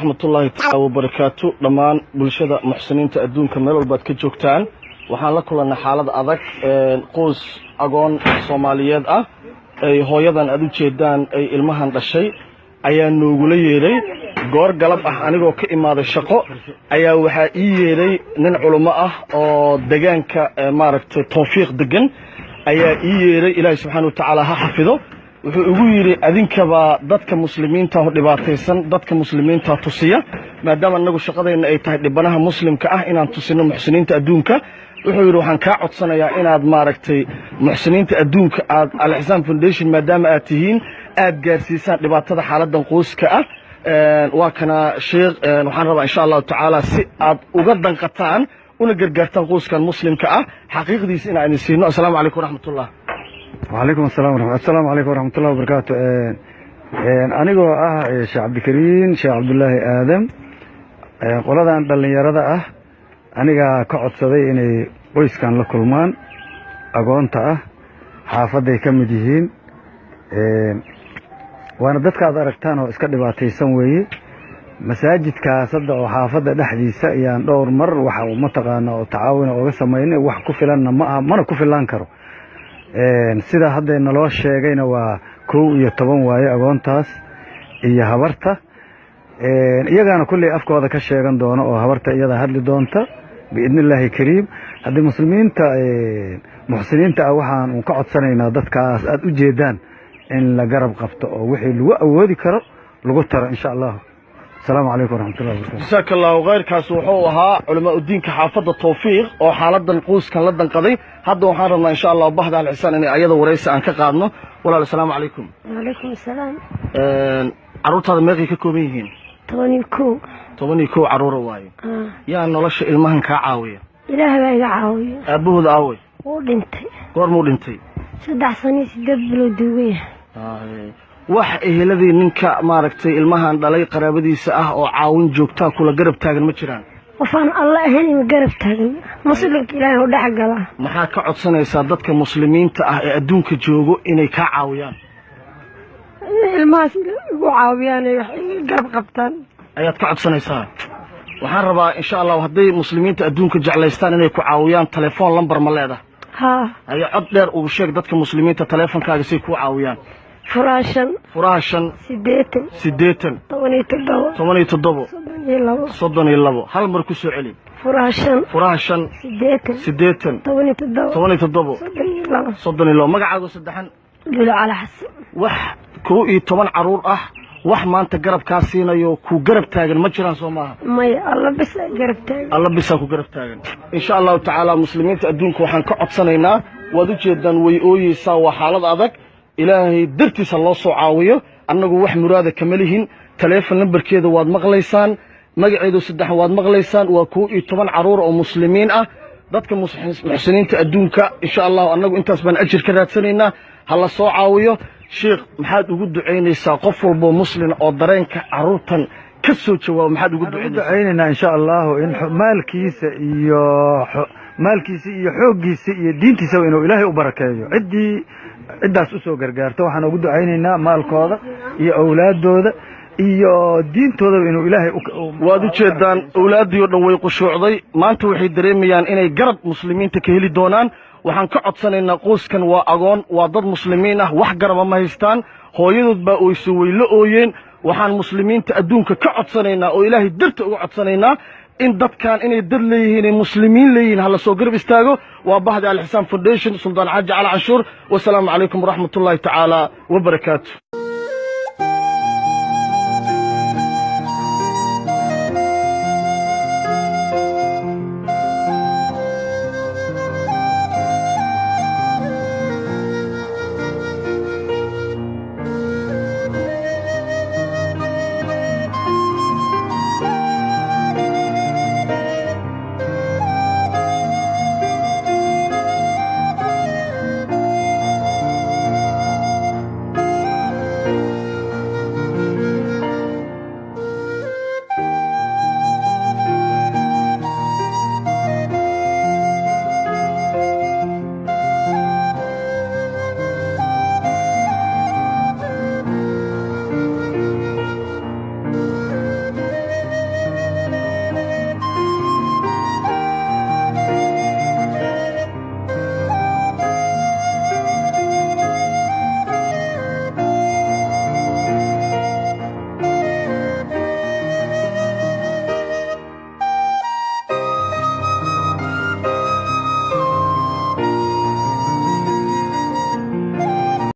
Waraxmatullaahi tacaala wabarakaatu. Dhammaan bulshada muxsiniinta adduunka meel walbaad ka joogtaan, waxaan la kulannay xaalad adag. Qoys agoon Soomaaliyeed ah ay hooyadan aad u jeedaan ay ilmahan dhashay ayaa noogula yeedhay goor galab ah. Anigoo ka imaaday shaqo ayaa waxaa ii yeedhay nin culummo ah oo degaanka maaragtay Tawfiiq degan ayaa ii yeedhay. Ilaahay subxaana wa tacaala ha xafido. Wuxuu igu yidhi, adinkabaa dadka muslimiinta oo dhibaataysan dadka muslimiinta tusiya, maadaama inagu shaqadayna ay tahay dhibanaha muslimka ah inaan tusino muxsiniinta adduunka. Wuxuu yidhi, waxaan kaa codsanayaa inaad maaragtay muxsiniinta adduunka aad Al-Ixsaan Foundation maadaama aad tihiin aad gaarsiisaan dhibaatada xaaladan qoyska ah. Waa kana sheekh. Waxaan rabaa insha Allahu tacaala si aad uga danqataan una gargaartaan qoyskan muslimka ah xaqiiqdiisa inaan idin siino. Assalaamu calaykum waraxmatullah. وعليكم السلام ورحمة السلام عليكم ورحمة الله وبركاته. Anigoo ah Sheekh Cabdikariin Sheekh Cabdullaahi Aadam, qoladan dhallinyarada ah anigaa ka codsaday inay qoyskan la kulmaan agoonta ah. Xaafadday ka mid yihiin, waana dadka aad aragtaan oo iska dhibaataysan weeye. Masaajidkaas hadda oo xaafadda dhexdiisa ayaan dhowr mar waxa mataqaana oo tacaawuna oga samaynay. Wax ku filanna ma aha, mana ku filaan karo. Sida hadda naloo sheegayna waa 11 waaye agoontaas iyo habarta. Iyagaana kulley afkooda ka sheegan doono oo habarta iyada hadli doonta biidni Illaahi kariim. Haddii muslimiinta muxsiniinta ah waxaan un ka codsanaynaa dadkaas aad u jeedaan in la garab qabto oo wixii lagu awoodi karo lagu taro insha Allahu. Asalaamu calaykum waraxmatullahi wabarakatu. Jasaaka Allahu khayrkaas. Wuxuu ahaa culamaa udiinka xaafadda Tawfiiq oo xaaladan qoyskan la danqaday. Hadda waxaan rabnaa insha Allah bahda Al-Ixsaan inay ayada waraysi aan ka qaadno. Walaal, assalaamu calaykum. Wacalaykum asalaam. Carruurtaada meeqay ka kooban yihiin? 11. 11 carruura waaye. Yaa nolosha ilmahan kaa caawiya? Ilaah baa iga caawiya. Aabbahooda aaway? Wuu dhintay. Goormuu dhintay? 3 sano iyo 8 bilood duugan yahay. Wax eheladii ninka maaragtay ilmahan dhalay qaraabadiisa ah oo caawin joogtaa kula garab taagan ma jiraan? Qofaan Alla ahayn ima garab taagan. Muslimka Ilaahay u dhex galaa. Maxaa ka codsanaysaa dadka muslimiinta ah ee adduunka joogo inay kaa caawiyaan? Inay ilmahaas igu caawiyaan ay wax iga garab qabtaan ayaad ka codsanaysaa. Waxaan rabaa insha Allahu hadday muslimiinta adduunka jeclaystaan inay ku caawiyaan, telefoon lambar ma leedahay? Haa. Haye, cod dheer ugu sheeg dadka muslimiinta teleefonkaaga say kuu caawiyaan. Furaha 5. Furaha 5. 80. 80. 17. 17. 32. 32. Hal mar ku soo celi. Furaha 5. Furaha 5. 80. 80. 17. 17. 32. 32. Magacaago saddexan? Lulo Cali Xasan. Wax 11 carruur ah wax maanta garab kaa siinayo ku garab taagan ma jiraan, soo maaha? Maya, Alla bis ay garab taagan. Alla bisaa ku garab taagan. Insha Allahu tacaala muslimiinta adduunka waxaan ka codsanaynaa, waad u jeedaan way ooyeysaa, waa xaalad adag. Ilaahay dartiisa loo soo caawiyo. Annagu wax muraada kama lihin. Taleefon nambarkeeda waad maqlaysaan, magaceedu saddex waad maqlaysaan. Waa 11 carruur oo muslimiin ah. Dadka muxsiniinta adduunka insha Allahu annagu intaas baan ajir ka raadsanaynaa, ha la soo caawiyo. Sheekh, maxaad ugu ducaynaysaa qof walboo muslin oo dareenka carruurtan ka soo jawaabo? Maxaad ugu Waxaan ugu ducaynaysaa? ducaynaynaa insha Allahu in maalkiisa iyo xooggiisa iyo diintiisaba inuu Ilaahay u barakeeyo ciddii ciddaas usoo gargaarto. Waxaan ugu ducaynaynaa maalkooda iyo awlaadooda iyo diintoodaba inuu Ilaahay Waad u jeedaan, awlaaddii oo dhan way qushuucday maanta. Waxay dareemayaan inay garab muslimiinta ka heli doonaan. Waxaan ka codsanaynaa, qoyskan waa agoon, waa dad muslimiin ah, wax garaba ma haystaan. Hooyadood baa oyso, way la ooyeen. Waxaan muslimiinta adduunka ka codsanaynaa oo Ilaahay darta uga codsanaynaa in dadkan inay dad leeyihiin, ay muslimiin leeyihiin, ha la soo garab istaago. Waa bahda Alxisaan Foundation, Suldaan Xaaji Cali Canshuur. Wasalaamu calaykum waraxmatullaahi tacaala wabarakaatu.